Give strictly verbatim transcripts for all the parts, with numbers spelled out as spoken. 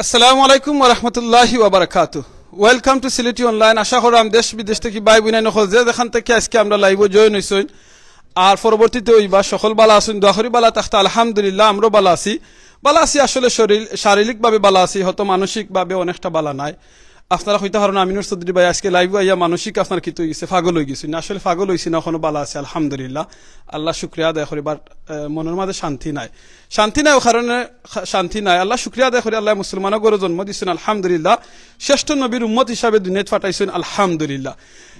আসসালামু আলাইকুম ওয়া রাহমাতুল্লাহি ওয়া বারাকাতুহু। Welcome to সিলেটি অনলাইন। আশা করলাম দেশ বিদেশ থাকি ভাই বইনাইন অকল যে যেখান থাকি আজকে আমরার লাইভো জয়েন অইছইন, আর পরবর্তীতে অইবা, সকল বালা আছইন, দোয়া করি বালা থাকতা। আলহামদুলিল্লাহ, আমরাও বালা আছি। বালা আছি আসলে শরীর, শারীরিকভাবে বালা আছি, হয়তো মানসিকভাবে অনেকটা বালা নাই। আপনারা কইতা পারইন আমিনুর চৌধুরী ভাই আজকে লাইভো আইয়া মানসিক আপনার কিতা অইগেছে, পাগল অইগেছইন নি। আসলে পাগল অইছি না, অখনো বালা আছি আলহামদুলিল্লাহ। আল্লাহ শুকরিয়া আদায় করি, but, আহ, মনর মাঝে শান্তি নাই। শান্তি নাই, অউ কারণে খা-, শান্তি নাই। আল্লাহ শুকরিয়া আদায় করি, আল্লাহ মুসলমানর ঘরো জন্ম দিছইন আলহামদুলিল্লাহ। শ্রেষ্ঠ নবীর উম্মত হিসাবে দুনিয়াত পাঠাইছইন আলহামদুলিল্লাহ।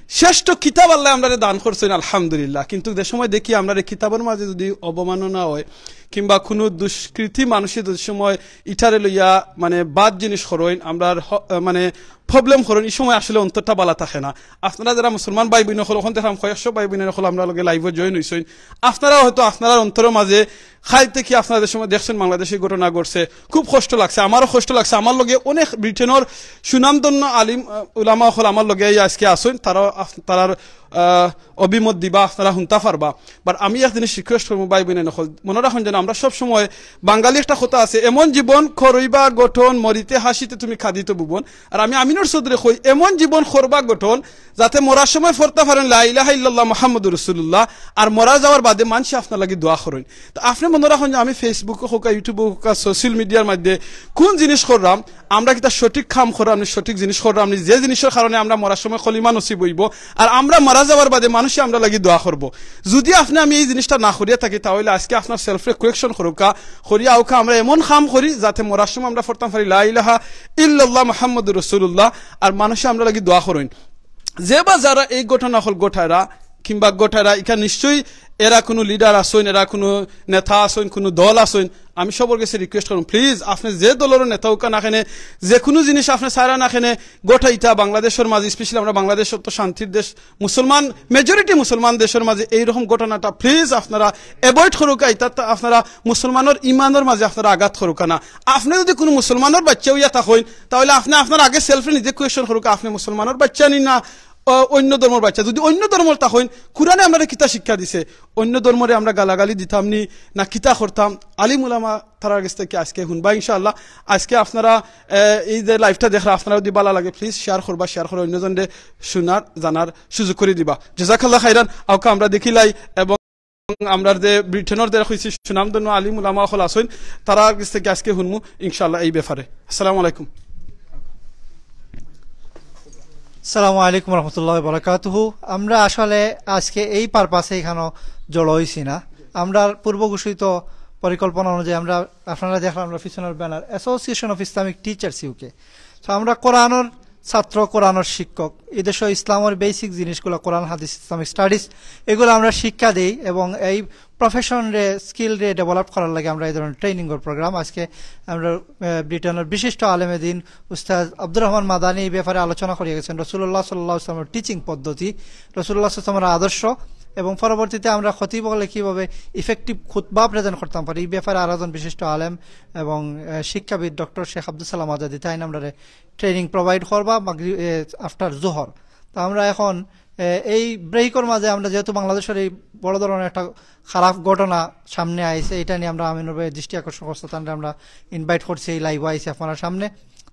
শ্রেষ্ঠ কিতাব আল্লাহ আমরারে দান করছইন আলহামদুলিল্লাহ। কিন্তু যে সময় দেখি আমরারে কিতাবর মাঝে যদি অবমাননা অয় কিংবা কুনু দুষ্কৃতি মানষে যে সময় ইটারে লইয়া মানে বাদ জিনিস করইন, আমরার হ-, মানে problem করইন, ই সময় আসলে অন্তরটা বালা থাকে না। আপনারা যারা মুসলমান ভাই বইন অকল, অখন দেখরাম কয়েকশো ভাই বইন অকল আমরার লগে লাইভো জয়েন অইছইন, আপনারা হয়তো আপনারার অন্তরর মাঝে কাইল থাকি আপনারা যে সময় দেখছইন বাংলাদেশে ঘটনা ঘটছে, খুব কষ্ট লাগছে, আমারও কষ্ট লাগছে। আমার লগে অনেক ব্রিটেনর সুনামধন্য আলিম, আহ, উলামা অকল আমার লগে এই আজকে আছইন, তারাও আপ-, তারার, আহ, অভিমত দিবা, আপনারা হুনতা পারবা। But আমি এক জিনিস request করমু ভাই বইনাইন অকল, মনো রাখইন যেন আমরা সব সময়, বাঙালি একটা কথা আছে, "এমন জীবন করইবা গঠন, মরিতে হাসিতে তুমি কাঁদিতে ভুবন।" আর আমি আমিনুর চৌধুরী কই, এমন জীবন করবা গঠন, যাতে মরার সময় পড়তা পারইন লা ইলাহা ইল্লাল্লাহ মুহাম্মাদুর রাসূলুল্লাহ, আর মরা যাওয়ার বাদে মানষে আপনার লাগি দোয়া করইন। তো আপনে মনো রাখইন যে আমি Facebook-ও হোক, YouTube-ও হোক, social media-র মধ্যে কুন জিনিস কররাম, আমরা কিতা সঠিক কাম কররাম নি, সঠিক জিনিস কররাম নি, যে জিনিসর কারণে আমরা মরার সময় কলিমা নসিব অইবো, আর আমরা মারা যাওয়ার বাদে মানষে আমরার লাগি দোয়া করবো। যদি আপনে আমি এই জিনিসটা না করিয়া থাকি, তাহলে আজকে আপনার self-রে correction করউক্কা, করিয়া আউক্কা আমরা এমন কাম করি যাতে মরার সময় আমরা পড়তাম পারি লা ইলাহা ইল্লাল্লাহ মুহাম্মাদুর রাসূলুল্লাহ, আর মানষে আমরার লাগি দোয়া করইন। যে বা যারা এই ঘটনা অকল ঘটাইরা কিংবা ঘটাইরা, ইখান নিশ্চয়ই এরা কুনু leader আছইন, এরা কুনু নেতা আছইন, কুনু দল আছইন। আমি সবর গেছে request করমু, please, আপনে যে দলর নেতা অউক্কা না কেনে, যে কুনু জিনিস আপনে চাইরা না কেনে ঘটাইতা বাংলাদেশর মাঝে, specially আমরা বাংলাদেশ তো শান্তির দেশ, মুসলমান, majority মুসলমান দেশর মাঝে এইরকম ঘটনাটা please আপনারা avoid করউক্কা। ইটা তো আপনারা মুসলমানর ইমানর মাঝে আপনারা আঘাত করউক্কা না। আপনে যদি কুনু মুসলমানর বাচ্চা অইয়া থাকইন, তাহলে আপনে আপনার আগে self-রে নিজে question করউক্কা, আপনে মুসলমানর বাচ্চা নি না, আহ, অন্য ধর্মর বাচ্চা। যদি অন্য ধর্মর থাকইন, কোরআনে আমরারে কিতা শিক্ষা দিছে? অন্য ধর্মরে আমরা গালাগালি দিতাম নি না কিতা করতাম? আলিম উলামা তারার গেছ থাকি আজকে হুনবা ইনশাআল্লাহ। আজকে আপনারা, আহ, এই যে live-টা দেখরা, আপনারা যদি বালা লাগে please share করবা, share করি অন্যজনরে হুনার জানার সুযোগ করি দিবা। জাযাকাল্লাহ খাইরান। আউক্কা আমরা দেখিলাই এবং আমরার যে ব্রিটেনর যে কইছি সুনামধন্য আলিম উলামা অকল আছইন, তারার গেছ থাকি আজকে হুনমু ইনশাআল্লাহ এই ব্যাপারে। আসসালামু আলাইকুম। আসসালামু আলাইকুম রহমতুল্লাহ বারাকাতুহু। আমরা আসলে আজকে এই purpose-এ এখানো জড়ো অইছি না। আমরার পূর্ব ঘোষিত পরিকল্পনা অনুযায়ী আমরা, আপনারা দেখরা আমরার পিছনর banner, Association of Islamic Teachers UK। তো আমরা কোরআনর ছাত্র, কোরআনর শিক্ষক, এই দেশো ইসলামর basic জিনিসগুলা, কোরআন, হাদিস, Islamic studies, এগুলা আমরা শিক্ষা দেই এবং এই profession-রে, skill-রে develop করার লাগি আমরা এই ধরনের training-র program। আজকে আমরা, আহ, ব্রিটেনর বিশিষ্ট আলেমে দিন উস্তাদ আব্দুর রহমান মাদানী এই ব্যাপারে আলোচনা করিয়া গেছইন, রাসূলুল্লাহ সাল্লাল্লাহু আলাইহি ওয়াসাল্লামর teaching পদ্ধতি, রাসূলুল্লাহ সাল্লাল্লাহু আলাইহি ওয়াসাল্লামর আদর্শ, এবং পরবর্তীতে আমরা খতিব অকলে কিভাবে effective খুতবা present করতাম পারি, এই ব্যাপারে আরো একজন বিশিষ্ট আলেম এবং, আহ, শিক্ষাবিদ ডক্টর শেখ আব্দুস সালাম আজাদি তাইন আমরারে training provide করবা মাগরি-, এ, after জোহর। তো আমরা এখন, এ, এই break-র মাঝে আমরা যেহেতু বাংলাদেশর এই বড় ধরনের একটা খারাপ ঘটনা সামনে আইছে, এটা নিয়ে আমরা আমিনুর ভাইর দৃষ্টি আকর্ষণ করছি, তানরে আমরা invite করছি, এই live-ও আইছে আপনারার সামনে।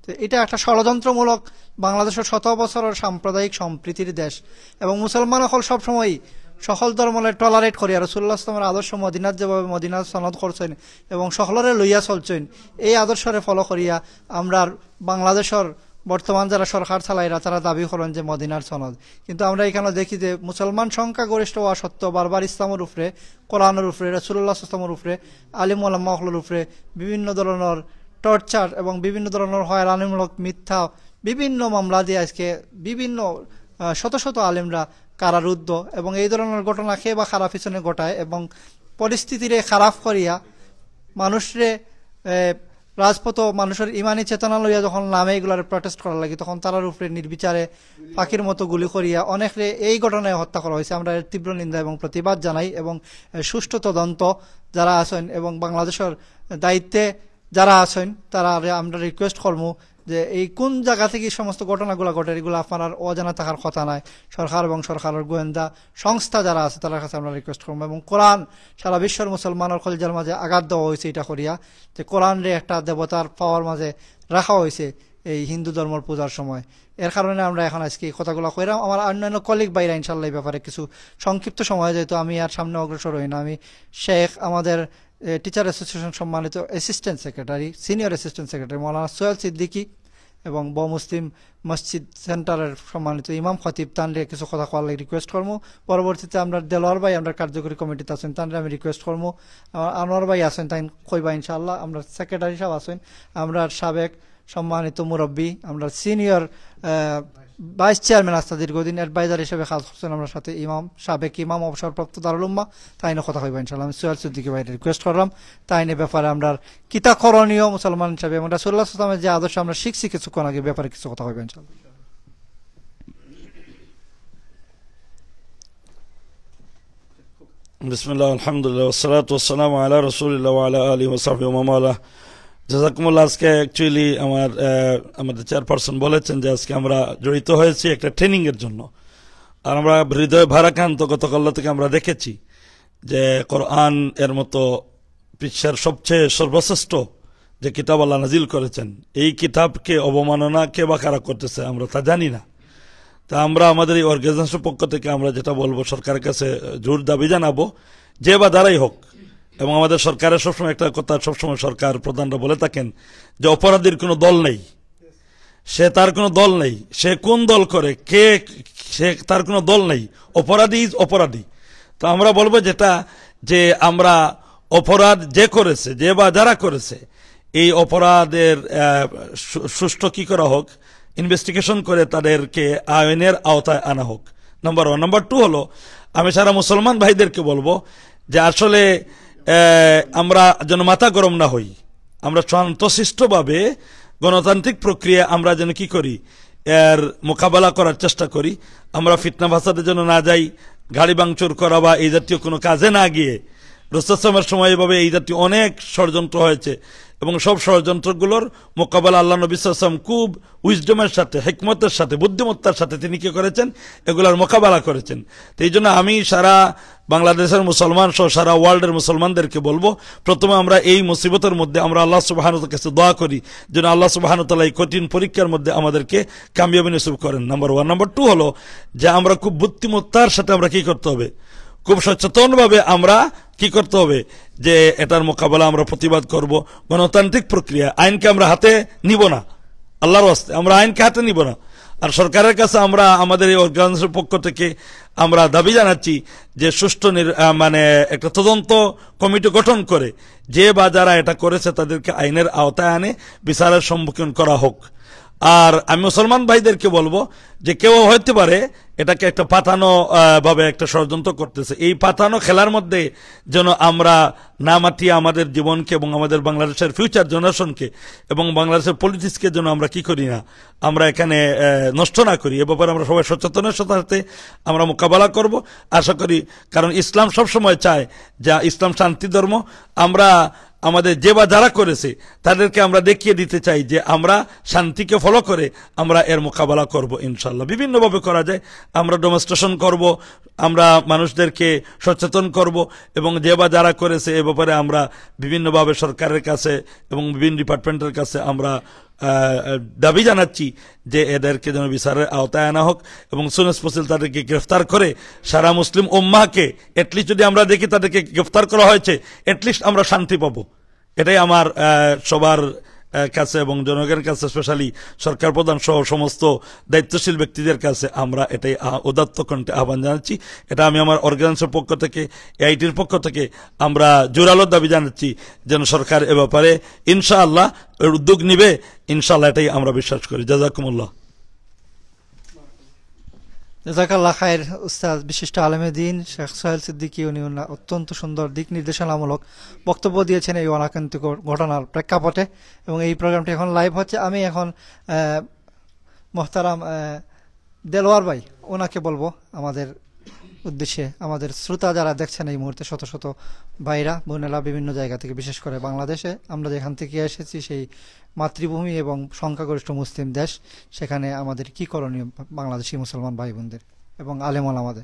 তো এটা একটা ষড়যন্ত্রমূলক, বাংলাদেশর শত বছরর সাম্প্রদায়িক সম্প্রীতির দেশ এবং মুসলমান অকল সবসময় সকল ধর্মরে tolerate করিয়া রাসূলুল্লাহ সাল্লাল্লাহু আলাইহি ওয়াসাল্লামর আদর্শ মদিনাত যেভাবে মদিনার সনদ করছইন এবং সকলরে লইয়া চলছইন, এই আদর্শরে follow করিয়া আমরার বাংলাদেশর বর্তমান যারা সরকার চালাইরা, তারা দাবি করইন যে মদিনার সনদ। কিন্তু আমরা এখানো দেখি যে মুসলমান সংখ্যাগরিষ্ঠ অওয়া সত্ত্বেও বারবার ইসলামর উপরে, কোরআনর উপরে, রাসূলুল্লাহ সাল্লাল্লাহু আলাইহি ওয়াসাল্লামর উপরে, আলিম ওলামা অকলর উপরে বিভিন্ন ধরনের torture এবং বিভিন্ন ধরনের হয়রানিমূলক মিথ্যা বিভিন্ন মামলা দিয়া আজকে বিভিন্ন, আহ, শত শত আলিমরা কারারুদ্ধ। এবং এই ধরনের ঘটনা কে বা কারা পিছনে ঘটায় এবং পরিস্থিতিরে খারাপ করিয়া মানুষরে, এ, রাজপথো মানুষর ইমানি চেতনা লইয়া যখন নামে এগুলারে protest করার লাগি, তখন তারার উপরে নির্বিচারে ফাঁকির মতো গুলি করিয়া অনেকরে এই ঘটনায় হত্যা করা হয়েছে। আমরা এর তীব্র নিন্দা এবং প্রতিবাদ জানাই এবং, এ, সুষ্ঠু তদন্ত যারা আছইন এবং বাংলাদেশর দায়িত্বে যারা আছইন, তারারে আমরা request করমু যে এই কোন জায়গা থেকে এই সমস্ত ঘটনাগুলো ঘটে, এগুলো আপনার আর অজানা থাকার কথা নয়। সরকার এবং সরকারের গোয়েন্দা সংস্থা যারা আছে, তাদের কাছে আমরা রিকোয়েস্ট করবো। এবং কোরআন সারা বিশ্বর মুসলমানের কলিজার মাঝে আঘাত দেওয়া হয়েছে এটা করিয়া, যে কোরআনরে একটা দেবতার পাওয়ার মাঝে রাখা হয়েছে এই হিন্দু ধর্মর পূজার সময়। এর কারণে আমরা এখন আজকে এই কথাগুলো কইরাম। আমার অন্যান্য কলিগ ভাইরা ইনশাল্লাহ এই ব্যাপারে কিছু সংক্ষিপ্ত সময়, যেহেতু আমি আর সামনে অগ্রসর হই না, আমি শেখ আমাদের টিচার অ্যাসোসিয়েশন সম্মানিত assistant secretary, senior assistant secretary মৌলানা সোহেল সিদ্দিকী এবং বহু মুসলিম মসজিদ সেন্টারের সম্মানিত ইমাম খতিব, তানরে কিছু কথা কওয়ার লাগি রিকোয়েস্ট করবো। পরবর্তীতে আমরা দেলোয়ার ভাই, আমরা কার্যকরী কমিটিতে আছেন, তানরে আমি রিকোয়েস্ট করবো। আমার আনোয়ার ভাই আছেন, তাইন কইবা ইনশাআল্লাহ। আমরা সেক্রেটারি সাহেব আছেন, আমরা সাবেক সম্মানিত মুরব্বী, আমরা সিনিয়র ভাইস চেয়ারম্যান আস্তা দীর্ঘদিন অ্যাডভাইজার হিসেবে কাজ করছেন আমার সাথে, ইমাম, সাবেক ইমাম, অবসরপ্রাপ্ত দারুল উম্মা, তাইনও কথা কইবা ইনশাআল্লাহ। আমি সোহেল সিদ্দিকী ভাইরে রিকোয়েস্ট করলাম, তাইন এ ব্যাপারে আমরা কিতা করণীয় মুসলমান হিসাবে এবং রাসূলুল্লাহ সাল্লাল্লাহু আলাইহি ওয়াসাল্লামের যে আদর্শ আমরা শিখছি কিছুক্ষণ আগে, ব্যাপারে কিছু কথা কইবা ইনশাআল্লাহ। বিসমিল্লাহ, আলহামদুলিল্লাহ, ওয়াসসালাতু ওয়াসসালামু আলা রাসূলিল্লাহ ওয়া আলা আলিহি ওয়া সাহবিহি ওয়া মান ওয়ালাহ। জাযাকুমুল্লাহ। আজকে অ্যাকচুয়ালি আমার আহ, আমাদের চেয়ারপারসন বলেছেন যে আজকে আমরা জড়িত হয়েছি একটা ট্রেনিং এর জন্য। আর আমরা হৃদয় ভারাক্রান্ত, গতকাল থেকে আমরা দেখেছি যে কোরআন এর মতো বিশ্বের সবচেয়ে সর্বশ্রেষ্ঠ যে কিতাব আল্লাহ নাজিল করেছেন, এই কিতাবকে অবমাননা কে বা কারা করতেছে আমরা তা জানি না। তা আমরা আমাদের এই অর্গানাইজেশনের পক্ষ থেকে আমরা যেটা বলবো, সরকারের কাছে জোর দাবি জানাবো, যে বা যারাই হোক। এবং আমাদের সরকারের সবসময় একটা কথা, সবসময় সরকার প্রধানরা বলে থাকেন যে অপরাধীর কোনো দল নেই, সে তার কোনো দল নেই, সে কোন দল করে, কে, সে তার কোনো দল নেই। অপরাধী ইজ অপরাধী। তো আমরা বলবো যেটা, যে আমরা অপরাধ যে করেছে, যে বা যারা করেছে, এই অপরাধের আহ, সু- সুষ্ঠু কি করা হোক, ইনভেস্টিগেশন করে তাদেরকে আইনের আওতায় আনা হোক, নাম্বার ওয়ান। নাম্বার টু হলো, আমি সারা মুসলমান ভাইদেরকে বলবো যে আসলে আহ, আমরা যেন মাথা গরম না হই, আমরা শান্তশিষ্টভাবে গণতান্ত্রিক প্রক্রিয়া আমরা যেন কি করি, এর মোকাবেলা করার চেষ্টা করি। আমরা ফিতনা ফাসাদে যেন না যাই, গাড়ি ভাঙচুর করা বা এই জাতীয় কোনো কাজে না গিয়ে, রসুলের সময় এভাবে এই জাতীয় অনেক ষড়যন্ত্র হয়েছে এবং সব ষড়যন্ত্রগুলোর মোকাবেলা আল্লাহ নবী সাল্লাল্লাহু আলাইহি ওয়াসাল্লাম খুব উইজডমের সাথে, হিকমতের সাথে, বুদ্ধিমত্তার সাথে তিনি কি করেছেন, এগুলার মোকাবেলা করেছেন। তো এই জন্য আমি সারা বাংলাদেশের মুসলমান সহ সারা ওয়ার্ল্ডের মুসলমানদেরকে বলবো, প্রথমে আমরা এই মুসিবতের মধ্যে আমরা আল্লাহ সুবহানাহু ওয়া তাআলার কাছে দোয়া করি যেন আল্লাহ সুবহানাহু ওয়া তাআলা এই কঠিন পরীক্ষার মধ্যে আমাদেরকে কামিয়াবি নসিব করেন, নাম্বার ওয়ান। নাম্বার টু হলো যে আমরা খুব বুদ্ধিমত্তার সাথে আমরা কি করতে হবে, খুব সচেতনভাবে আমরা কি করতে হবে, যে এটার মোকাবেলা আমরা প্রতিবাদ করব। গণতান্ত্রিক প্রক্রিয়া, আইনকে আমরা হাতে নিব না, আল্লাহর ওয়াস্তে আমরা আইনকে হাতে নিব না। আর সরকারের কাছে আমরা আমাদের এই অর্গানাইজেশনের পক্ষ থেকে আমরা দাবি জানাচ্ছি যে সুষ্ঠু নির- আহ, মানে একটা তদন্ত কমিটি গঠন করে যে বা যারা এটা করেছে তাদেরকে আইনের আওতায় আনে বিচারের সম্মুখীন করা হোক। আর আমি মুসলমান ভাইদেরকে বলবো যে কেউ হইতে পারে এটাকে একটা পাতানো আহ, ভাবে একটা ষড়যন্ত্র করতেছে। এই পাতানো খেলার মধ্যে যেন আমরা না মাতিয়ে আমাদের জীবনকে এবং আমাদের বাংলাদেশের ফিউচার জেনারেশনকে এবং বাংলাদেশের পলিটিক্সকে যেন আমরা কি করি না, আমরা এখানে আহ, নষ্ট না করি। এ ব্যাপারে আমরা সবাই সচেতনের সাথে আমরা মোকাবেলা করব, আশা করি। কারণ ইসলাম সবসময় চায় যে ইসলাম শান্তি ধর্ম। আমরা আমাদের যে বা যারা করেছে তাদেরকে আমরা দেখিয়ে দিতে চাই যে আমরা শান্তিকে ফলো করে আমরা এর মোকাবেলা করব ইনশাল্লাহ। বিভিন্নভাবে করা যায়, আমরা ডেমনস্ট্রেশন করব, আমরা মানুষদেরকে সচেতন করব এবং যে বা যারা করেছে এ ব্যাপারে আমরা বিভিন্নভাবে সরকারের কাছে এবং বিভিন্ন ডিপার্টমেন্টের কাছে আমরা আহ, দাবি জানাচ্ছি যে এদেরকে যেন বিচারের আওতায় আনা হোক এবং সুনেস পসিল তাদেরকে গ্রেফতার করে সারা মুসলিম উম্মাহকে, অ্যাটলিস্ট যদি আমরা দেখি তাদেরকে গ্রেফতার করা হয়েছে, অ্যাটলিস্ট আমরা শান্তি পাবো। এটাই আমার আহ, সবার আহ, কাছে এবং জনগণের কাছে, স্পেশালি সরকার প্রধান সহ সমস্ত দায়িত্বশীল ব্যক্তিদের কাছে আমরা এটাই আহ, উদাত্ত কণ্ঠে আহ্বান জানাচ্ছি। এটা আমি আমার অর্গানাইজেশনের পক্ষ থেকে, এআইটির পক্ষ থেকে আমরা জোরালো দাবি জানাচ্ছি যেন সরকার এ ব্যাপারে ইনশাআল্লাহ এর উদ্যোগ নিবে। ইনশাআল্লাহ এটাই আমরা বিশ্বাস করি। জাযাকুমুল্লাহ। জাযাকাল্লাহ খায়ের। উস্তাদ বিশিষ্ট আলেমে দিন শেখ সোহেল সিদ্দিকী উনি ওনার অত্যন্ত সুন্দর দিক নির্দেশনামূলক বক্তব্য দিয়েছেন এই অনাকাঙ্ক্ষিত ঘটনার প্রেক্ষাপটে, এবং এই প্রোগ্রামটি এখন লাইভ হচ্ছে। আমি এখন আহ, মোহতারাম আহ, দেলোয়ার ভাই, ওনাকে বলবো আমাদের উদ্দেশ্যে আমাদের শ্রোতা যারা দেখছেন এই মুহূর্তে, শত শত ভাইরা, বোনেরা বিভিন্ন জায়গা থেকে, বিশেষ করে বাংলাদেশে, আমরা যেখান থেকে এসেছি সেই মাতৃভূমি এবং সংখ্যাগরিষ্ঠ মুসলিম দেশ, সেখানে আমাদের কি করণীয় বাংলাদেশি মুসলমান ভাই বোনদের এবং আলেম ওলামাদের?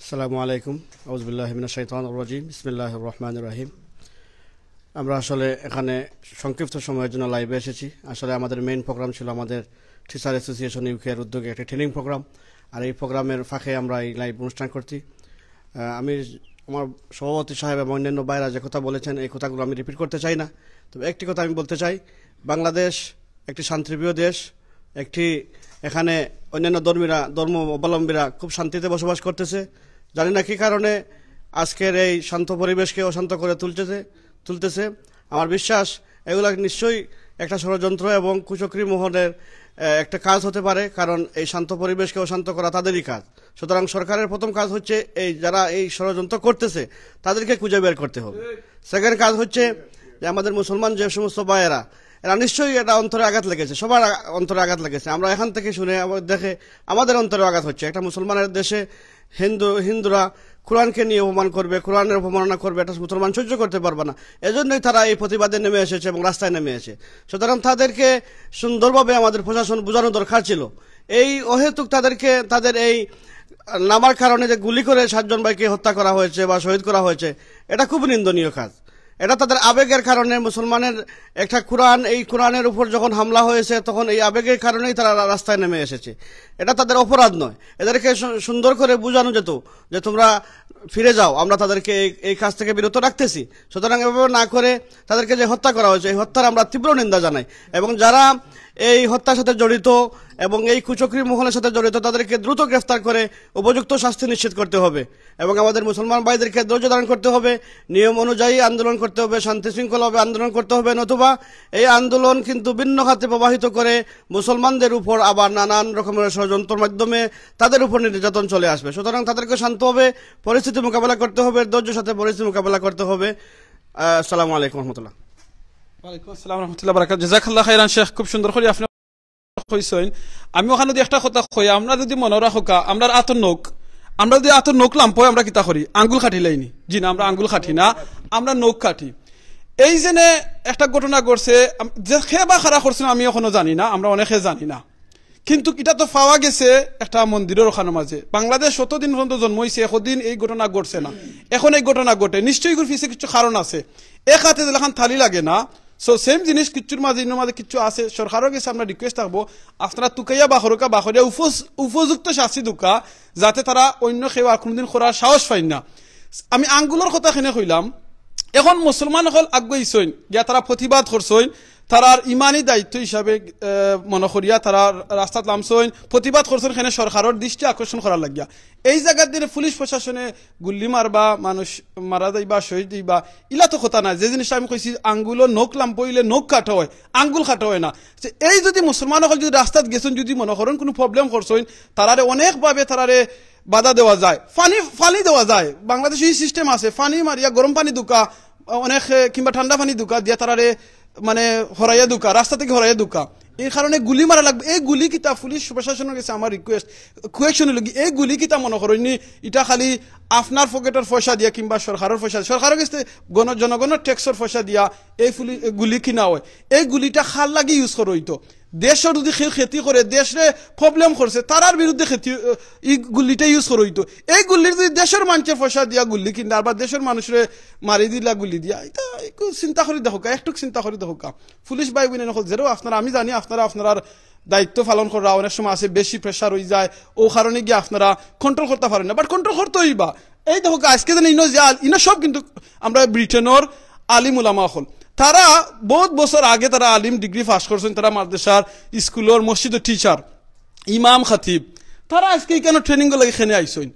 আসসালামু আলাইকুম। আউযুবিল্লাহি মিনাশ শাইতানির রাজিম। বিসমিল্লাহির রহমানির রহিম। আমরা আসলে এখানে সংক্ষিপ্ত সময়ের জন্য লাইভে এসেছি। আসলে আমাদের মেইন প্রোগ্রাম ছিল আমাদের টিচার অ্যাসোসিয়েশন ইউকে এর উদ্যোগে একটা ট্রেনিং প্রোগ্রাম। আর এই প্রোগ্রামের ফাঁকে আমরা এই লাইভ অনুষ্ঠান করছি। আহ, আমি, আমার সভাপতি সাহেব এবং অন্যান্য ভাইরা যে কথা বলেছেন, এই কথাগুলো আমি রিপিট করতে চাই না। তবে একটি কথা আমি বলতে চাই, বাংলাদেশ একটি শান্তিপ্রিয় দেশ, একটি, এখানে অন্যান্য ধর্মীরা, ধর্ম অবলম্বীরা খুব শান্তিতে বসবাস করতেছে। জানি না কি কারণে আজকের এই শান্ত পরিবেশকে অশান্ত করে তুলতেছে তুলতেছে। আমার বিশ্বাস, এগুলা নিশ্চয়ই একটা ষড়যন্ত্র এবং কুচক্রী মহলের আহ, একটা কাজ হতে পারে, কারণ এই শান্ত পরিবেশকে অশান্ত করা তাদেরই কাজ। সুতরাং সরকারের প্রথম কাজ হচ্ছে এই যারা এই ষড়যন্ত্র করতেছে, তাদেরকে খুঁজে বের করতে হবে। সেকেন্ড কাজ হচ্ছে যে আমাদের মুসলমান যে সমস্ত ভাইয়েরা, এরা নিশ্চয়ই এটা অন্তরে আঘাত লেগেছে, সবার আ- অন্তরে আঘাত লেগেছে। আমরা এখান থেকে শুনে, আবার দেখে আমাদের অন্তরে আঘাত হচ্ছে। একটা মুসলমানের দেশে হিন্দু হিন্দুরা কোরআনকে নিয়ে অপমান করবে, কোরআনের অপমাননা করবে, এটা মুসলমান সহ্য করতে পারবে না। এজন্যই তারা এই প্রতিবাদে নেমে এসেছে এবং রাস্তায় নেমে এসে। সুতরাং তাদেরকে সুন্দরভাবে আমাদের প্রশাসন বোঝানো দরকার ছিল। এই অহেতুক তাদেরকে, তাদের এই নামার কারণে যে গুলি করে সাতজন ভাইকে হত্যা করা হয়েছে বা শহীদ করা হয়েছে, এটা খুব নিন্দনীয় কাজ। এটা তাদের আবেগের কারণে, মুসলমানের একটা কোরআন, এই কোরআনের উপর যখন হামলা হয়েছে, তখন এই আবেগের কারণেই তারা রা- রাস্তায় নেমে এসেছে। এটা তাদের অপরাধ নয়। এদেরকে সু- সুন্দর করে বোঝানো যেত যে তোমরা ফিরে যাও, আমরা তাদেরকে এই এই কাজ থেকে বিরত রাখতেছি। সুতরাং এভাবে না করে তাদেরকে যে হত্যা করা হয়েছে, এই হত্যার আমরা তীব্র নিন্দা জানাই। এবং যারা এই হত্যার সাথে জড়িত এবং এই কুচক্রী মহলের সাথে জড়িত, তাদেরকে দ্রুত গ্রেফতার করে উপযুক্ত শাস্তি নিশ্চিত করতে হবে। এবং আমাদের মুসলমান ভাইদেরকে ধৈর্য ধারণ করতে হবে, নিয়ম অনুযায়ী আন্দোলন করতে হবে, শান্তি শৃঙ্খলাভাবে আন্দোলন করতে হবে, নতুবা এই আন্দোলন কিন্তু ভিন্ন খাতে প্রবাহিত করে মুসলমানদের উপর আবার নানান রকমের ষড়যন্ত্রের মাধ্যমে তাদের উপর নির্যাতন চলে আসবে। সুতরাং তাদেরকে শান্তভাবে পরিস্থিতি মোকাবেলা করতে হবে, ধৈর্যের সাথে পরিস্থিতি মোকাবেলা করতে হবে। আহ, আসসালামু আলাইকুম রহমতুল্লাহ। ওয়ালাইকুম আসসালাম রহমতুল্লাহ বারাকাত। জাযাকাল্লাহ খাইরান শেখ, খুব সুন্দর করে আপনি কইছইন। আমি ওখানে যদি একটা কথা কই, আমরা যদি মনে রাখোকা, আমরা আতর নখ, আমরা যদি আতর নখ লাম্প হয়, আমরা কিতা করি? আঙ্গুল কাটিলাইনি। জি না, আমরা আঙ্গুল কাটি না, আমরা নখ কাটি। এই যে নে একটা ঘটনা ঘটছে, আম- যে খে বা খারা করছে আমি এখনো জানি না, আমরা অনেকে জানি না। কিন্তু এটা তো পাওয়া গেছে একটা মন্দিরের ওখানে মাঝে। বাংলাদেশ শতদিন পর্যন্ত জন্ম হইছে, একদিন এই ঘটনা ঘটছে না, এখন এই ঘটনা ঘটে, নিশ্চয়ই এগুর পিছে কিছু কারণ আছে। এক হাতে যেলাখান থালি লাগে না, সো সেম জিনিস কিচ্ছুর মাঝে, ইনোর মাঝে কিচ্ছু আছে। সরকারের কাছে আমরা রিকোয়েস্ট থাকবো, আপনারা তুকাইয়া বাখরকা বাখরিয়া উপস- উপযুক্ত শাস্তি দুকা, যাতে তারা অন্য কেউ আর কোনোদিন করার সাহস পাইন না। আমি আঙ্গুলর কথা কেনে কইলাম, এখন মুসলমান অকল আগুয়াইছইন, গিয়া তারা প্রতিবাদ করছইন, তারার ইমানি দায়িত্ব হিসাবে আহ, মনে করিয়া তারা রাস্তাত লামছইন, প্রতিবাদ করছইন, কেনে সরকারের দৃষ্টি আকর্ষণ করার লাগিয়া। এই জাগাত দিনে পুলিশ প্রশাসনে গুল্লি মারবা, মানুষ মারা যাইবা, শহীদ হইবা, ইলা তো কথা নাই। যে জিনিসটা আমি কইছি, আঙ্গুলো নখ লাম্প হইলে নখ কাটা হয়, আঙ্গুল কাটা হয় না। যে এই যদি মুসলমান অকল যদি রাস্তাত গেছইন, যদি মনে করেন কোনো প্রবলেম করছইন, তারারে অনেকভাবে তারারে বাধা দেওয়া যায়, পানি পানি দেওয়া যায়। বাংলাদেশে এই সিস্টেম আছে, পানি মারিয়া গরম পানি দুকা, অনেক এ, কিংবা ঠান্ডা পানি দুকা দিয়া তারারে মানে হরাইয়া দুকা, রাস্তা থেকে হরাইয়া দুকা। এই কারণে গুলি মারা লাগবে। এই গুলি কিতা, পুলিশ প্রশাসনের কাছে আমার রিকোয়েস্ট, কোয়েকশন হইল কি, এই গুলি কিতা মনে করেননি এটা খালি আপনার পকেটের পয়সা দিয়া কিংবা সরকারের পয়সা, সরকারের কাছে গণ জনগণের ট্যাক্সের পয়সা দিয়া এই পুলি- এই গুলি কিনা হয়। এই গুলিটা কার লাগি ইউজ করা হইতো? দেশের যদি কেউ ক্ষতি করে, দেশরে প্রবলেম করছে, তারার বিরুদ্ধে ক্ষতি, এই গুলিটা ইউজ করা হইতো। এই গুলির যদি দেশের মানুষের পয়সা দিয়া গুলি কিনলে, আর বা দেশের মানুষরে মারি দিলা গুলি দিয়া, এটা একটু চিন্তা করি দেখোকা, একটু চিন্তা করি দেখোকা। পুলিশ ভাই বোন অকল, যেরও আপনারা, আমি জানি আপনারা আপনারার দায়িত্ব পালন করা অনেক সময় আছে, বেশি প্রেশার হয়ে যায়, ও কারণে গিয়ে আপনারা কন্ট্রোল করতে পারেন না, বাট কন্ট্রোল করতে হইবা। এই দেখো আজকে যেন ইনো যে আল- ইনো সব কিন্তু আমরা ব্রিটেনের আলিম উলামা অকল, তারা বহুত বছর আগে তারা আলিম ডিগ্রি পাস করছেন, তারা মাদ্রাসার, স্কুলের, মসজিদের টিচার, ইমাম, খাতিব, তারা আজকে এখানে ট্রেনিং লাগে এখানে আইসইন।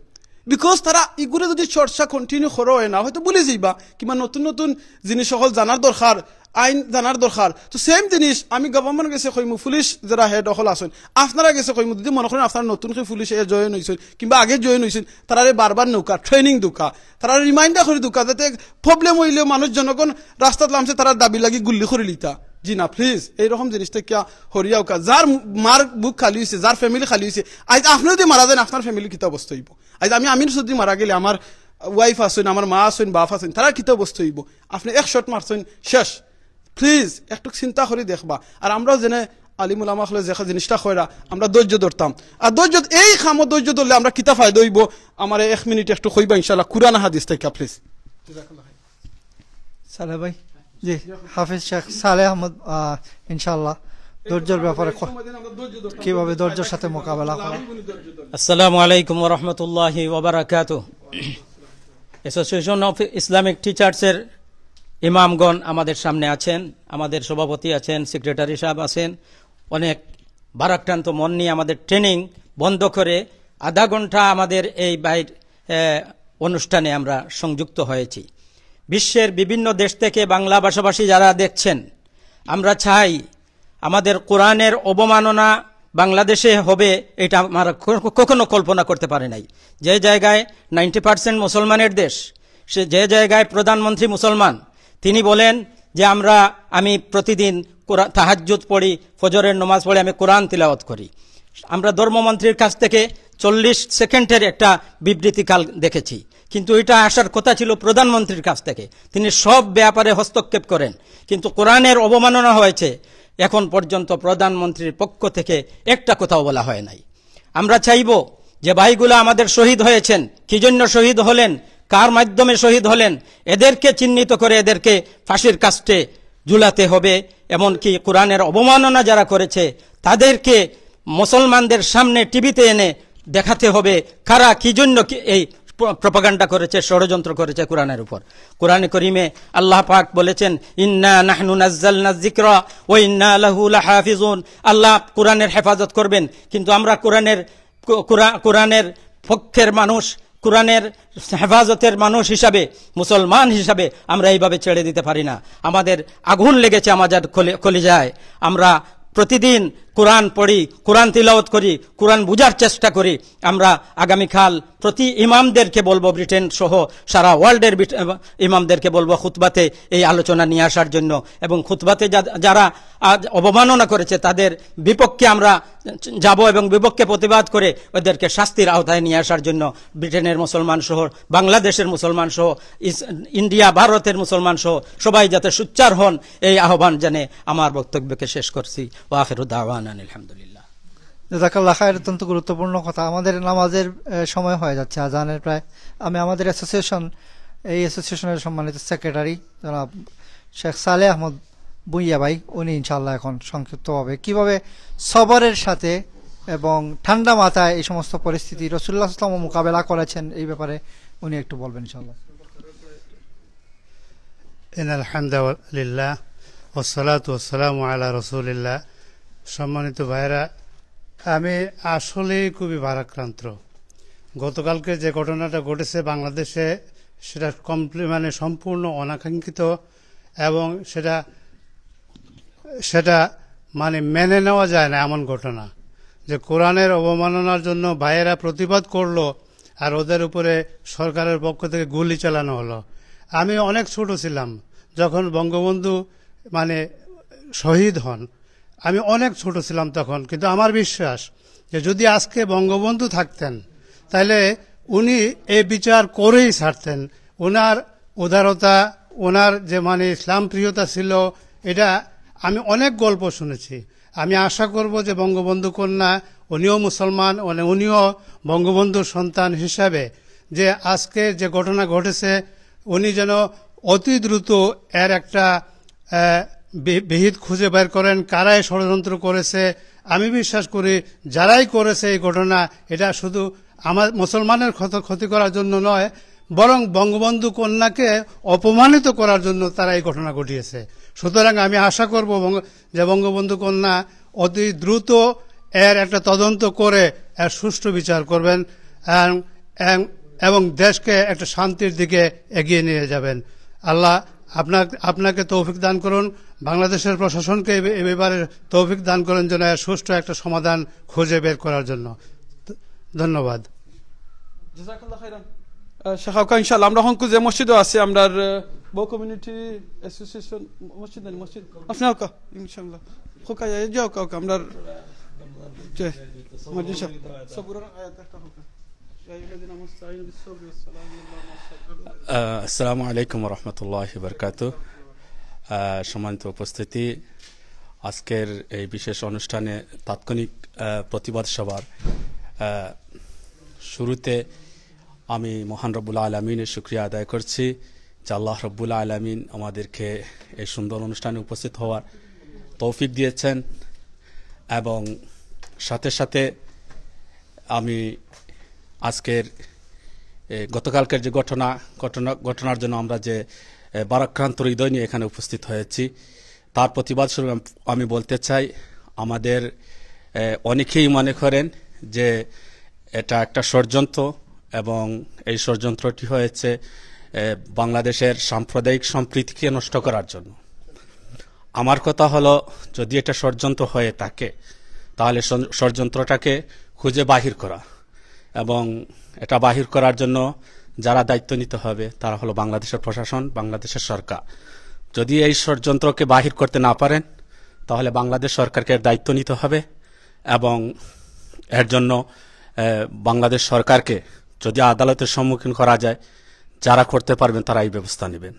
বিকজ তারা ইগুরে যদি চর্চা কন্টিনিউ করা হয় না, হয়তো ভুলে যাইবা, কিংবা নতুন নতুন জিনিস সকল জানার দরকার, আইন জানার দরকার। তো সেম জিনিস আমি গভর্নমেন্ট গেছে কইমু, পুলিশ যারা হেড অকল আছেন, আপনারা গেছে কইমু, যদি মনে করেন আপনারা নতুন করে পুলিশে জয়েন হইছেন কিংবা আগে জয়েন হইছেন, তারারে বারবার নৌকা ট্রেনিং দুকা, তারা রিমাইন্ডার করে দুকা, যাতে প্রবলেম হইলেও মানুষ জনগণ রাস্তাত লামছে, তারা দাবি লাগি গুল্লি করে লিতা। জি না, প্লিজ, এইরকম জিনিসটা কিয়া হরিয়া উকা। যার মার বুক খালি হইছে, যার ফ্যামিলি খালি হইছে, আইজ আপনি যদি মারা যান, আপনার ফ্যামিলি কিতা অবস্থা হইব? আইজ আমি আমির যদি মারা গেলে, আমার ওয়াইফ আছেন, আমার মা আছেন, বাপ আছেন, তারা কিতা অবস্থা হইব? আপনি এক শট মারছেন, শেষ। প্লিজ একটু চিন্তা করি দেখবা। আর আমরাও যেন আলিম উলামা অকলে যে জিনিসটা কইরা, আমরা ধৈর্য ধরতাম। আর ধৈর্য, এই কামো ধৈর্য ধরলে আমরা কিতা ফায়দা হইব? আমার এক মিনিট একটু কইবা ইনশাআল্লাহ, কুরআন হাদিস থেকে প্লিজ। সালেহ ভাই, জি, হাফিজ শেখ সালেহ আহমদ, আহ, ইনশাআল্লাহ ধৈর্যর ব্যাপারে ক-, কিভাবে ধৈর্যর সাথে মোকাবেলা করা। আসসালামু আলাইকুম ওয়া রাহমাতুল্লাহি ওয়া বারাকাতুহু। অ্যাসোসিয়েশন অফ ইসলামিক টিচার্সের ইমামগণ আমাদের সামনে আছেন, আমাদের সভাপতি আছেন, সেক্রেটারি সাহেব আছেন। অনেক ভারাক্রান্ত মন নিয়ে আমাদের ট্রেনিং বন্ধ করে আধা ঘন্টা আমাদের এই বাইর, এ, অনুষ্ঠানে আমরা সংযুক্ত হয়েছি। বিশ্বের বিভিন্ন দেশ থেকে বাংলা ভাষাভাষী যারা দেখছেন, আমরা চাই আমাদের কোরআনের অবমাননা বাংলাদেশে হবে, এটা আমরা ক-, কখনো কল্পনা করতে পারি নাই। যে জায়গায় নাইনটি পার্সেন্ট মুসলমানের দেশ, সে যে জায়গায় প্রধানমন্ত্রী মুসলমান, তিনি বলেন যে আমরা, আমি প্রতিদিন কোরআ-, তাহাজ্জুদ পড়ি, ফজরের নামাজ পড়ি, আমি কোরআন তিলাওয়াত করি। আমরা ধর্মমন্ত্রীর কাছ থেকে চল্লিশ সেকেন্ডের একটা বিবৃতি কাল দেখেছি, কিন্তু এটা আসার কথা ছিল প্রধানমন্ত্রীর কাছ থেকে। তিনি সব ব্যাপারে হস্তক্ষেপ করেন, কিন্তু কোরআনের অবমাননা হয়েছে, এখন পর্যন্ত প্রধানমন্ত্রীর পক্ষ থেকে একটা কথাও বলা হয় নাই। আমরা চাইব যে ভাইগুলো আমাদের শহীদ হয়েছেন, কি জন্য শহীদ হলেন, কার মাধ্যমে শহীদ হলেন, এদেরকে চিহ্নিত করে এদেরকে ফাঁসির কাস্টে ঝুলাতে হবে। এমনকি কোরআনের অবমাননা যারা করেছে, তাদেরকে মুসলমানদের সামনে টিভিতে এনে দেখাতে হবে কারা কি জন্য কি এই প্র-, প্রপাগান্ডা করেছে, ষড়যন্ত্র করেছে কোরআনের উপর। কোরআন করিমে আল্লাহ পাক বলেছেন, "ইন্না নাহনু নাজ্জালনা যিকরা ওয়া ইন্না লাহু লাহাফিজুন।" আল্লাহ কোরআনের হেফাজত করবেন, কিন্তু আমরা কোরআনের, কো-, কোরআ-, কোরআনের পক্ষের মানুষ, কোরআনের হেফাজতের মানুষ হিসাবে, মুসলমান হিসাবে আমরা এইভাবে ছেড়ে দিতে পারি না। আমাদের আগুন লেগেছে আমাদের কলি-, কলিজায়। আমরা প্রতিদিন কোরআন পড়ি, কোরআন তিলাওয়াত করি, কোরআন বুঝার চেষ্টা করি। আমরা আগামীকাল প্রতি ইমামদেরকে বলবো, ব্রিটেন সহ সারা ওয়ার্ল্ডের বিট-, ইমামদেরকে বলবো খুতবাতে এই আলোচনা নিয়ে আসার জন্য, এবং খুতবাতে যা-, যারা আজ অবমাননা করেছে তাদের বিপক্ষে আমরা যাব এবং বিপক্ষে প্রতিবাদ করে ওদেরকে শাস্তির আওতায় নিয়ে আসার জন্য ব্রিটেনের মুসলমান সহ, বাংলাদেশের মুসলমান সহ, ইস-, ইন্ডিয়া, ভারতের মুসলমান সহ সবাই যাতে সোচ্চার হন, এই আহ্বান জানিয়ে আমার বক্তব্যকে শেষ করছি। ওয়া আখিরু দাওয়ানা আলহামদুলিল্লাহ। জাযাকাল্লাহ খায়ের। অত্যন্ত গুরুত্বপূর্ণ কথা। আমাদের নামাজের, এ, সময় হয়ে যাচ্ছে, আজানের প্রায়। আমি আমাদের অ্যাসোসিয়েশন, এই অ্যাসোসিয়েশনের সম্মানিত সেক্রেটারি জনাব শেখ সালেহ আহমদ ভূঁইয়া ভাই, উনি ইনশাআল্লাহ এখন সংক্ষিপ্তভাবে কিভাবে সবরের সাথে এবং ঠান্ডা মাথায় এই সমস্ত পরিস্থিতি রাসূলুল্লাহ সাল্লাল্লাহু আলাইহি ওয়াসাল্লাম মোকাবেলা করেছেন, এই ব্যাপারে উনি একটু বলবেন ইনশাআল্লাহ। ইন আলহামদুলিল্লাহ, ওয়াসসালাতু ওয়াসসালামু আলা রাসূলিল্লাহ। সম্মানিত ভাইরা, আমি আসলেই খুবই ভারাক্রান্ত। গতকালকে যে ঘটনাটা ঘটেছে বাংলাদেশে, সেটা কমপ্লি-, মানে সম্পূর্ণ অনাকাঙ্ক্ষিত, এবং সেটা, সেটা মানে মেনে নেওয়া যায় না এমন ঘটনা, যে কোরআনের অবমাননার জন্য ভাইয়েরা প্রতিবাদ করলো, আর ওদের উপরে সরকারের পক্ষ থেকে গুলি চালানো হলো। আমি অনেক ছোট ছিলাম যখন বঙ্গবন্ধু মানে শহীদ হন, আমি অনেক ছোট ছিলাম তখন, কিন্তু আমার বিশ্বাস যে যদি আজকে বঙ্গবন্ধু থাকতেন, তাহলে উনি এই বিচার করেই ছাড়তেন। ওনার উদারতা, ওনার যে মানে ইসলাম প্রিয়তা ছিল, এটা আমি অনেক গল্প শুনেছি। আমি আশা করব যে বঙ্গবন্ধু কন্যা, উনিও মুসলমান, মানে উনিও বঙ্গবন্ধুর সন্তান হিসাবে যে আজকে যে ঘটনা ঘটেছে, উনি যেন অতি দ্রুত এর একটা, আহ, বি-, বিহিত খুঁজে বের করেন, কারাই ষড়যন্ত্র করেছে। আমি বিশ্বাস করি যারাই করেছে এই ঘটনা, এটা শুধু আমার মুসলমানের ক্ষত-, ক্ষতি করার জন্য নয়, বরং বঙ্গবন্ধু কন্যাকে অপমানিত করার জন্য তারা এই ঘটনা ঘটিয়েছে। সুতরাং আমি আশা করব বঙ্গ-, যে বঙ্গবন্ধু কন্যা অতি দ্রুত এর একটা তদন্ত করে এর সুষ্ঠু বিচার করবেন এবং, এবং, এবং দেশকে একটা শান্তির দিকে এগিয়ে নিয়ে যাবেন। আল্লাহ আপনার, আপনাকে তৌফিক দান করুন, বাংলাদেশের প্রশাসনকে এ ব্য-, এ ব্যাপারে তৌফিক দান করুন যেন এর সুষ্ঠু একটা সমাধান খুঁজে বের করার জন্য। ধন্যবাদ। জাযাকাল্লাহ খাইরান। আহ, শেখ আউকা, ইনশাআল্লাহ আমরা হংকু যে মসজিদও আছে, আমরা, আহ, বউ কমিউনিটি অ্যাসোসিয়েশন, মসজিদ নানি, মসজিদ। আপনি ওকা, ইনশাআল্লাহ। ওকা, এই যে ওকা, ওকা, আমরা যে, মসজিদ সাহেব, সবুরের আয়াত একটা ওকা। ইয়া আইয়ুহাল্লাযীনা আমানু ইসতাঈনু বিস সাবরি ওয়াস সালাহ, ইন্নাল্লাহা মা'আস সাবিরিন। আহ, আসসালামু আলাইকুম ওয়া রাহমাতুল্লাহি ওয়া বারাকাতুহু। আহ, সম্মানিত উপস্থিতি, আজকের এই বিশেষ অনুষ্ঠানে তাৎক্ষণিক, আহ, প্রতিবাদ সভার, আহ, শুরুতে আমি মহান রব্বুল আলামিনের শুকরিয়া আদায় করছি যে আল্লাহ রব্বুল আলামিন আমাদেরকে এই সুন্দর অনুষ্ঠানে উপস্থিত হওয়ার তৌফিক দিয়েছেন, এবং সাথে সাথে আমি আজকের, এ, গতকালকের যে ঘটনা, ঘটনা, ঘটনার জন্য আমরা যে, এ, ভারাক্রান্ত হৃদয় নিয়ে এখানে উপস্থিত হয়েছি, তার প্রতিবাদ স্বরূপ আম-, আমি বলতে চাই, আমাদের, এ, অনেকেই মনে করেন যে এটা একটা ষড়যন্ত্র, এবং এই ষড়যন্ত্রটি হয়েছে, এ, বাংলাদেশের সাম্প্রদায়িক সম্প্রীতিকে নষ্ট করার জন্য। আমার কথা হলো, যদি এটা ষড়যন্ত্র হয়ে থাকে, তাহলে ষড়-, ষড়যন্ত্রটাকে খুঁজে বাহির করা, এবং এটা বাহির করার জন্য যারা দায়িত্ব নিতে হবে, তারা হলো বাংলাদেশের প্রশাসন, বাংলাদেশের সরকার। যদি এই ষড়যন্ত্রকে বাহির করতে না পারেন, তাহলে বাংলাদেশ সরকারকে এর দায়িত্ব নিতে হবে, এবং এর জন্য, এ, বাংলাদেশ সরকারকে যদি আদালতের সম্মুখীন করা যায়, যারা করতে পারবেন, তারা এই ব্যবস্থা নেবেন।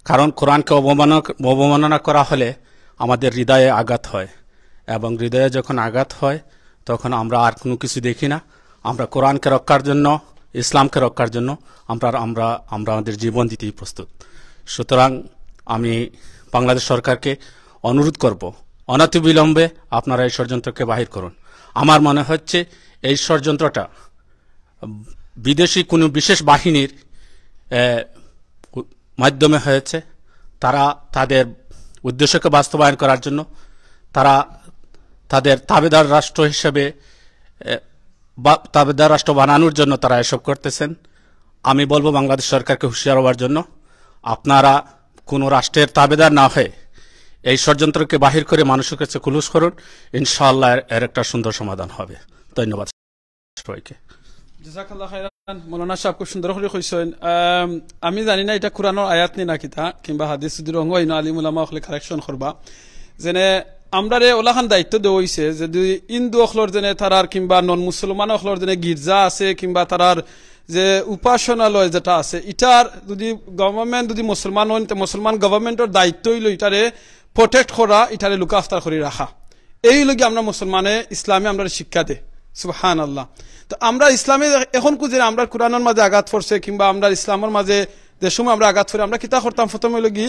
কারণ কোরআনকে অবমাননা, অবমাননা করা হলে আমাদের হৃদয়ে আঘাত হয়, এবং হৃদয়ে যখন আঘাত হয়, তখন আমরা আর কোনো কিছু দেখি না। আমরা কোরআনকে রক্ষার জন্য, ইসলামকে রক্ষার জন্য আমরা, আমরা, আমরা আমাদের জীবন দিতেই প্রস্তুত। সুতরাং আমি বাংলাদেশ সরকারকে অনুরোধ করব, অনতিবিলম্বে আপনারা এই ষড়যন্ত্রকে বাহির করুন। আমার মনে হচ্ছে এই ষড়যন্ত্রটা বিদেশি কোনো বিশেষ বাহিনীর, এ, উ-, মাধ্যমে হয়েছে। তারা তাদের উদ্দেশ্যকে বাস্তবায়ন করার জন্য, তারা তাদের তাবেদার রাষ্ট্র হিসেবে, এ, বা-, তাবেদার রাষ্ট্র বানানোর জন্য তারা এসব করতেছেন। আমি বলবো বাংলাদেশ সরকারকে হুঁশিয়ার হওয়ার জন্য, আপনারা কোনো রাষ্ট্রের তাবেদার না হয়ে এই ষড়যন্ত্রকে বাহির করে মানুষের কাছে খুলুস করুন, ইনশাআল্লাহ এর, এর একটা সুন্দর সমাধান হবে। ধন্যবাদ সবাইকে। জাযাকাল্লাহ খাইরান, মৌলানা সাহেব খুব সুন্দর করি কইছইন। আম, আমি জানি না এটা কোরআনর আয়াত নি না কিতা, কিংবা হাদিস যদি রং হয় না, আলিম উলামা অকলে কারেকশন করবা। যেনে আমরারে ওলাখান দায়িত্ব দেওয়া হইছে, যদি হিন্দু অকলর যেনে তারার কিংবা নন মুসলমান অকলর যেনে গির্জা আছে কিংবা তারার যে উপাসনালয় যেটা আছে, ইটার যদি গভর্নমেন্ট যদি মুসলমান হইন, তে মুসলমান গভর্নমেন্টর দায়িত্ব হইল ইটারে প্রোটেক্ট করা, ইটারে লুক আফতার করি রাখা। এই লগে আমরা মুসলমানে ইসলামে আমরা শিক্ষা দে। সুবহানাল্লাহ। তো আমরা ইসলামে এখন কুদিন আমরা কোরআনর মাঝে আঘাত পড়ছে কিংবা আমরা ইসলামর মাঝে যে সময় আমরা আঘাত পড়ে আমরা কিতা করতাম, প্রথমে হইল কি,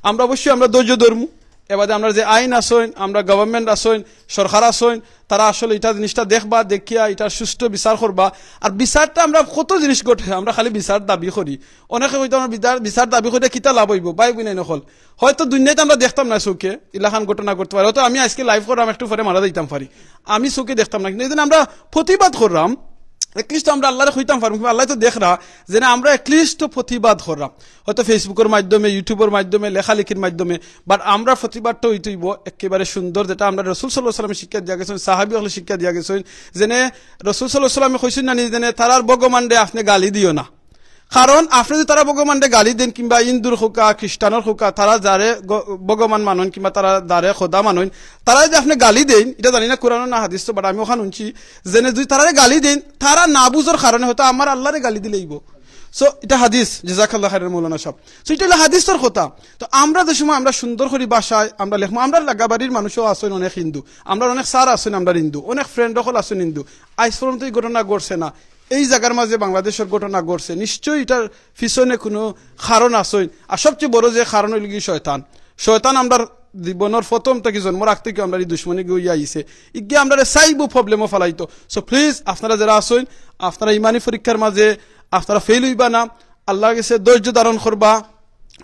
আমরা অবশ্যই আমরা ধৈর্য ধরমু। এবারে আমরা যে আইন আছইন, আমরা গভর্নমেন্ট আছইন, সরকার আছইন, তারা আসলে এটা জিনিসটা দেখবা, দেখিয়া এটা সুষ্ঠু বিচার করবা। আর বিচারটা আমরা কত জিনিস ঘটে, আমরা খালি বিচার দাবি করি। অনেকে কইতো আমরা বিচার, বিচার দাবি করে কিতা লাভ হইব? ভাই বোন অকল, হয়তো দুনিয়াতে আমরা দেখতাম না চোখে, ইলাখান ঘটনা ঘটতে পারে। হয়তো আমি আজকে লাইভ করলাম, একটু পরে মারা যাইতাম পারি, আমি চোখে দেখতাম না, কিন্তু এই জন্য আমরা প্রতিবাদ করলাম। At least আমরা আল্লাহরে কইতাম পারমু, কিন্তু আল্লাহ তো দেখরা, যেনে আমরা at least তো প্রতিবাদ করলাম। হয়তো ফেসবুকর মাধ্যমে, ইউটিউবর মাধ্যমে, লেখালেখির মাধ্যমে, but আমরা প্রতিবাদটা হইতে হইব একেবারে সুন্দর, যেটা আমরা রসুল সাল্লাল্লাহু আলাইহি ওয়াসাল্লামে শিক্ষা দিয়া গেছইন, সাহাবী অকলে শিক্ষা দিয়া গেছইন, যেনে রসুল সাল্লাল্লাহু আলাইহি ওয়াসাল্লামে কইছইন না নি, যেনে তারার ভগবানরে আপনে গালি দিও না। কারণ আপনে যদি তারা ভগবানরে গালি দেন, কিংবা হিন্দুর হউকা, খ্রিস্টানর হউকা, তারা যারে গ-, ভগবান মানইন কিংবা তারা যারে খোদা মানইন, তারা যদি আপনে গালি দেন, এটা জানি না কোরআন না হাদিস তো, but আমি ওখান শুনছি, যেনে যদি তারারে গালি দেন, তারা না বুঝার কারণে হয়তো আমার আল্লাহরে গালি দিলে অইব। So, এটা হাদিস, জাযাকাল্লাহ খাইরান মৌলানা সাহেব। So, এটা হলো হাদিসর কথা। তো আমরা যে সময় আমরা সুন্দর করি ভাষায় আমরা লেখমু, আমরা লাগাবাড়ির মানুষও আছইন অনেক হিন্দু, আমরা অনেক স্যার আছইন আমরা হিন্দু, অনেক ফ্রেন্ড অকল আছইন হিন্দু। আইজ পর্যন্ত এই ঘটনা ঘটছে না, এই জায়গার মাঝে বাংলাদেশর ঘটনা ঘটছে, নিশ্চয়ই এটার পিছনে কোনো কারণ আছইন। আর সবচেয়ে বড় যে কারণ হইল কি শয়তান। শয়তান আমরার জীবনর প্রথম থাকি, জন্মর আগ থাকি আমরার এই দুশমনি গিয়া আইছে। ইগে আমরারে চাইবো প্রবলেমও ফালাইতো। So please, আপনারা যারা আছইন, আপনারা ইমানি পরীক্ষার মাঝে আপনারা ফেল হইবা না। আল্লাহর কাছে ধৈর্য ধারণ করবা,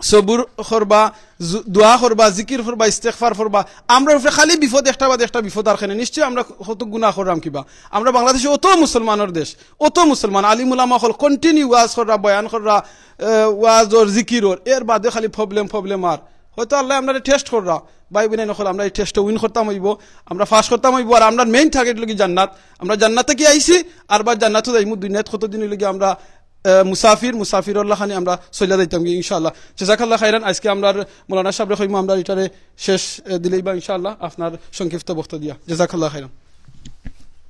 সবুর করবা, জু-, দোয়া করবা, জিকির করবা, ইস্তেগফার করবা। আমরার উপরে খালি বিপদ, একটা বাদে একটা বিপদ আর কেনে। নিশ্চয়ই আমরা কত গুনাহ করলাম কিবা। আমরা বাংলাদেশে অত মুসলমানর দেশ, অত মুসলমান আলিম উলামা অকল continue ওয়াজ কররা, বয়ান কররা, এ, ওয়াজ ওর, জিকির ওর, এর বাদে খালি প্রবলেম, প্রবলেম আর। হয়তো আল্লাহ আমরারে টেস্ট কররা, ভাই বোন অকল, আমরা এই টেস্টে উইন করতাম হইব, আমরা পাস করতাম হইব, আর আমরার মেইন টার্গেট হইল কি জান্নাত। আমরা জান্নাতে কি আইছি, আর বা জান্নাতও যাইমু, দুনিয়াত কতদিন হইল কি আমরা আহ, মুসাফির, মুসাফিরর লাখানি আমরা চলিয়া যাইতাম গি ইনশাআল্লাহ। জাযাকাল্লাহ খাইরান। আজকে আমরার মৌলানা সাবরে কইমু আমরার ইটারে শেষ, আহ, দিলাইবা ইনশাআল্লাহ আপনার সংক্ষিপ্ত বক্তব্য দিয়া। জাযাকাল্লাহ খাইরান।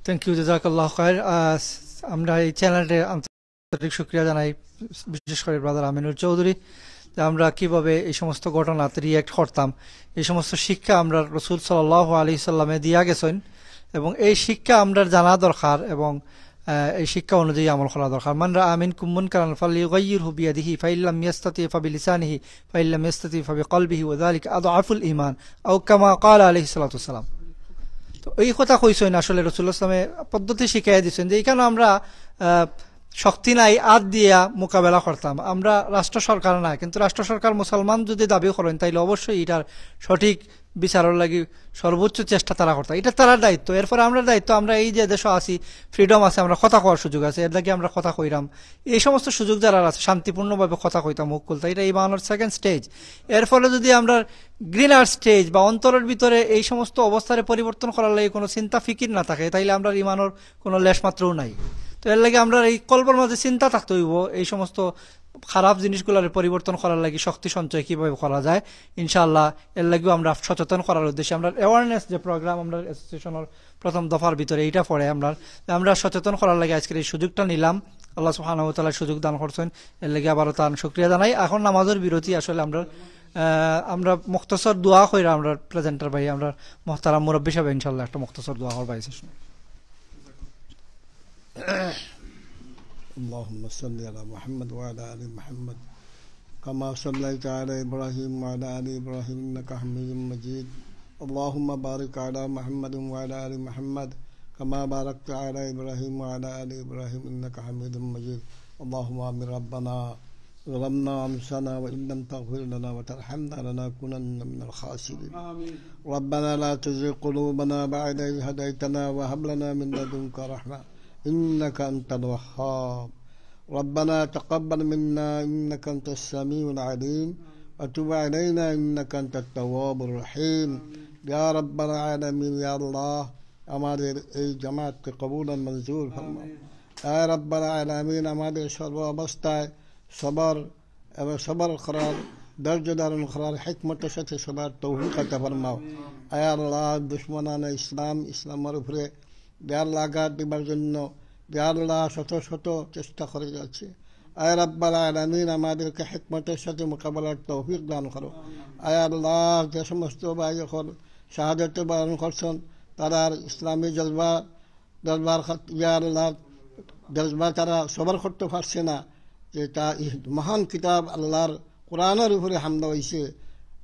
থ্যাংক ইউ, জাযাকাল্লাহ খাইর। আহ, আমরা এই চ্যানেলটার আন্তরিক শুকরিয়া জানাই, বিশেষ করে ব্রাদার আমিনুল চৌধুরী, যে আমরা কিভাবে এই সমস্ত ঘটনাতে রিয়্যাক্ট করতাম। এই সমস্ত শিক্ষা আমরা রসুল সাল্লাল্লাহু আলাইহি সাল্লামে দিয়া গেছেন এবং এই শিক্ষা আমরা জানা দরকার এবং, আহ, এই শিক্ষা অনুযায়ী আমল করা দরকার। মান রাআ মিনকুম মুনকারান ফালইউগাইয়িরহু বিয়াদিহি, ফাইল্লাম ইয়াস্তাতি ফাবিলিসানিহি, ফাইল্লাম ইয়াস্তাতি ফাবিকলবিহি, ওয়া যালিকা আদআফুল ঈমান, আও কামা ক্বালা আলাইহিস সালাতু ওয়াস সালাম। তো এই কথা কইছেন আসলে রাসূলুল্লাহ সাল্লামে পদ্ধতি শিখাই দিছেন যে এখানে আমরা, আহ, শক্তি নাই, আত দিয়া মোকাবেলা করতাম। আমরা রাষ্ট্র সরকার না, কিন্তু রাষ্ট্র সরকার মুসলমান যদি দাবি করেন, তাইলে অবশ্যই এটার সঠিক বিচারর লাগি সর্বোচ্চ চেষ্টা তারা করতা। এটা তারার দায়িত্ব। এরপরে আমরার দায়িত্ব, আমরা এই যে দেশো আছি, ফ্রিডম আছে, আমরা কথা কওয়ার সুযোগ আছে, এর লাগি আমরা কথা কইরাম। এই সমস্ত সুযোগ যারার আছে, শান্তিপূর্ণভাবে কথা কইতাম, মুখ খুলতা, এটা ইমানর সেকেন্ড স্টেজ। এরপরে যদি আমরা ঘৃণার স্টেজ বা অন্তরের ভিতরে এই সমস্ত অবস্থারে পরিবর্তন করার লাগি কোনো চিন্তা ফিকির না থাকে, তাইলে আমরার ইমানর কোনো লেশ মাত্রও নাই। তো এর লাগি আমরার এই কলবর মাঝে চিন্তা থাকতে হইব, এই সমস্ত খারাপ জিনিসগুলারে পরিবর্তন করার লাগি শক্তি সঞ্চয় কিভাবে করা যায়। ইনশাআল্লাহ এর লাগিও আমরা সচেতন করার উদ্দেশ্যে আমরা অ্যাওয়ারনেস যে প্রোগ্রাম আমরা অ্যাসোসিয়েশনের প্রথম দফার ভিতরে এইটা পড়ে আমরা, আমরা সচেতন করার লাগি আজকের এই সুযোগটা নিলাম। আল্লাহ সুবহানাহু ওয়া তাআলা সুযোগ দান করছেন, এর লাগি আবারও তার শুকরিয়া জানাই। এখন নামাজের বিরতি, আসলে আমরা, আহ, আমরা মুখতসর দোয়া কইরা আমরা প্রেজেন্টার ভাই, আমরা মোহতারাম মুরব্বী সাহেব ইনশাআল্লাহ একটা মুখতসর দোয়া করবা এই সেশনে। اللهم صل على محمد وعلى آل محمد كما صليت على إبراهيم وعلى آل إبراهيم إنك حميد مجيد. اللهم بارك على محمد وعلى آل محمد كما باركت على إبراهيم وعلى آل إبراهيم إنك حميد مجيد. اللهم آمين. ربنا ظلمنا أنفسنا وإن لم تغفر لنا وترحمنا لنكونن من الخاسرين. آمين. ربنا لا تزغ قلوبنا بعد إذ هديتنا وهب لنا من لدنك رحمة إنك أنت الوهاب. ربنا تقبل منا إنك أنت السميع العليم وتب علينا إنك أنت التواب الرحيم. يا رب العالمين, يا الله, আমাদের এই জামাতকে কবুল আর মঞ্জুর ফরমাও। আয় রব্বাল আলামিন, আমাদের সর্ব অবস্থায় সবর এবং সবর করার, ধৈর্য ধারণ করার, হিকমতের সাথে সবর তৌফিক আতা ফরমাও। আয় আল্লাহ, দুশমনানে ইসলাম, ইসলামের উপরে বিয়ার আঘাত দিবার জন্য বিয়ার শত শত চেষ্টা করে যাচ্ছে। আয় রব্বাল আলামিন, আমাদেরকে হিকমতের সাথে মোকাবেলার তৌফিক দান করো। আয় আল্লাহ, যে সমস্ত ভাই এখন শাহাদতে বরণ করছেন, তারার ইসলামী জজবা, জজবার খাত-, ইয়া আল্লাহ, জজবা তারা সবর করতে পারছে না যে তা এই মহান কিতাব আল্লাহর কোরআনের উপরে হামলা হইছে,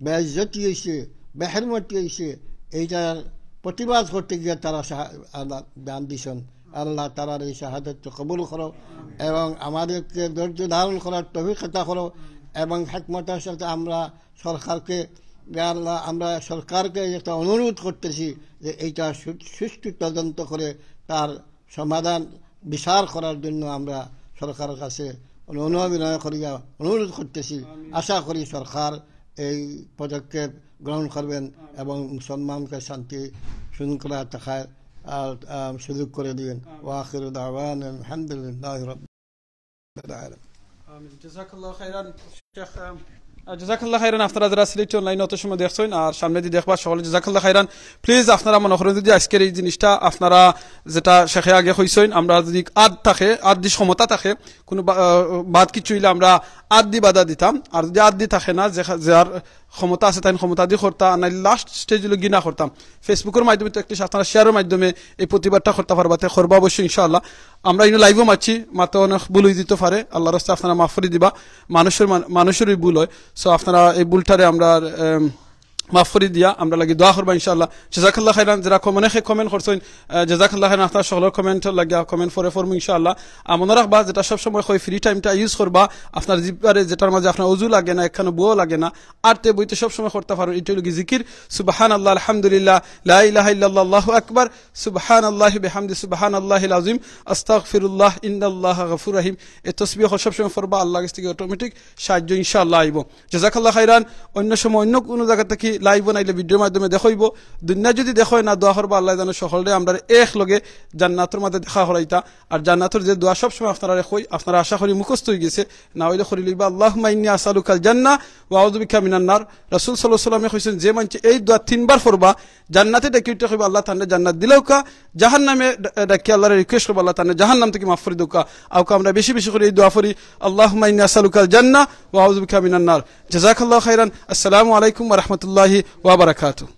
বেইজ্জতি হইছে, বেহেরমতি হইছে, এইটার প্রতিবাদ করতে গিয়া তারা শাহা-, আল্লাহ দান দিছেন। আল্লাহ তারার এই শাহাদত কবুল করো এবং আমাদেরকে ধৈর্য ধারণ করার তৌফিক আতা করো এবং হিকমতের সাথে আমরা সরকারকে, ইয়া আল্লাহ, আমরা সরকারকে একটা অনুরোধ করতেছি যে এইটা সু-, সুষ্ঠু তদন্ত করে তার সমাধান বিচার করার জন্য আমরা সরকারের কাছে অনুনয় বিনয় করিয়া অনুরোধ করতেছি। আশা করি সরকার এই পদক্ষেপ গ্রহণ করবেন এবং মুসলমানকে শান্তি শৃঙ্খলা থাকার, আহ, আহ, সুযোগ করে দিবেন। ওয়া আখিরু দাওয়ানা আলহামদুলিল্লাহি রাব্বিল আলামিন। আমিন। জাযাকাল্লাহু খাইরান, শেখ, আহ, জাযাকাল্লাহু খাইরান। আপনারা যারা সিলেটি অনলাইনে অত সময় দেখছেন আর সামনেদি দেখবা সকলে জাযাকাল্লাহু খাইরান। প্লিজ আপনারা মনে করেন যদি আজকের এই জিনিসটা আপনারা যেটা শেখে আগে কইছেন, আমরা যদি আদ থাকে, আদ দিস ক্ষমতা থাকে, কোনো বা-, আহ, বাদ কিছু হইলে আমরা আদ দি বাধা দিতাম, আর যদি আদ দি থাকে না, যে, যার ক্ষমতা আছে তাই ক্ষমতা দি করতা, আর নাইলে লাস্ট স্টেজ হইলো ঘৃণা করতাম। ফেসবুকের মাধ্যমে তো একটা আপনারা শেয়ারের মাধ্যমে এই প্রতিবাদটা করতে পারবা, তে করবা অবশ্যই ইনশাআল্লাহ। আমরা ইনো লাইভও মারছি, মাতে অনেক ভুল হয়ে দিতে পারে, আল্লাহর রাস্তায় আপনারা মাফ করে দিবা, মানুষের মান-, মানুষেরই ভুল হয়। সো আপনারা এই ভুলটারে আমরা, এম, মাফ করে দিয়া আমরা লাগি দোয়া করবা ইনশাআল্লাহ। জাযাকাল্লাহ খাইরান, যারা কম-, অনেকে কমেন্ট করছেন, আহ, জাযাকাল্লাহ খাইরান, আপনারা সকলের কমেন্ট লাগিয়া কমেন্ট পরে পড়মু ইনশাআল্লাহ। আর মনে রাখবা যেটা সবসময় কই, ফ্রি টাইমটা ইউজ করবা, আপনার জিব্বারে যেটার মাঝে আপনার অজু লাগে না, একখানো বউ লাগে না, আর তে বইতে সবসময় করতে পারো, এটা হলো কি জিকির, সুবহানাল্লাহ, আলহামদুলিল্লাহ, লা ইলাহা ইল্লাল্লাহ, আল্লাহু আকবার, সুবহানাল্লাহি বিহামদি, সুবহানাল্লাহিল আযীম, আস্তাগফিরুল্লাহ, ইন্নাল্লাহা গাফুর রহিম। এই তসবিহ সবসময় পড়বা, আল্লাহর কাছ থেকে অটোমেটিক সাহায্য ইনশাআল্লাহ আইব। জাযাকাল্লাহ খাইরান। অন্য সময় অন্য কোনো জায়গা থেকে live বানাইলে ভিডিওর মাধ্যমে দেখা অইবো। দুনিয়া যদি দেখা অয় না, দোয়া করবা আল্লায় যেন সকলরে আমরারে এক লগে জান্নাতর মাঝে দেখা করাইতা। আর জান্নাতর যে দোয়া সবসময় আপনারারে কই, আপনারা আশা করি মুখস্থ অইগেছে, না অইলে করি লইবা। আল্লাহুম্মা ইন্নী আসআলুকাল জান্নাহ ওয়া আউযু বিকা মিনান নার। রাসূল সাল্লাল্লাহু আলাইহি ওয়াসাল্লামে কইছইন, যে মানষে এই দোয়া তিনবার পড়বা, জান্নাতে ডাকি উঠে কইবা, আল্লাহ তানরে জান্নাত দিলাউক্কা, জাহান্নামে ডা-, ডাকি আল্লাহরে request করবা, আল্লাহ তানরে জাহান্নাম থাকি মাফ করি দেউক্কা। আউক্কা আমরা বেশি বেশি করি এই দোয়া পড়ি, আল্লাহুম্মা ইন্নী আসআলুকাল জান্নাহ ওয়া আউযু বিকা মিনান নার। জাযাকাল্লাহু খাইরান। আসসালামু আলাইকুম ওয়া রাহমাতুল্লাহি ওয়া বারাকাতুহু।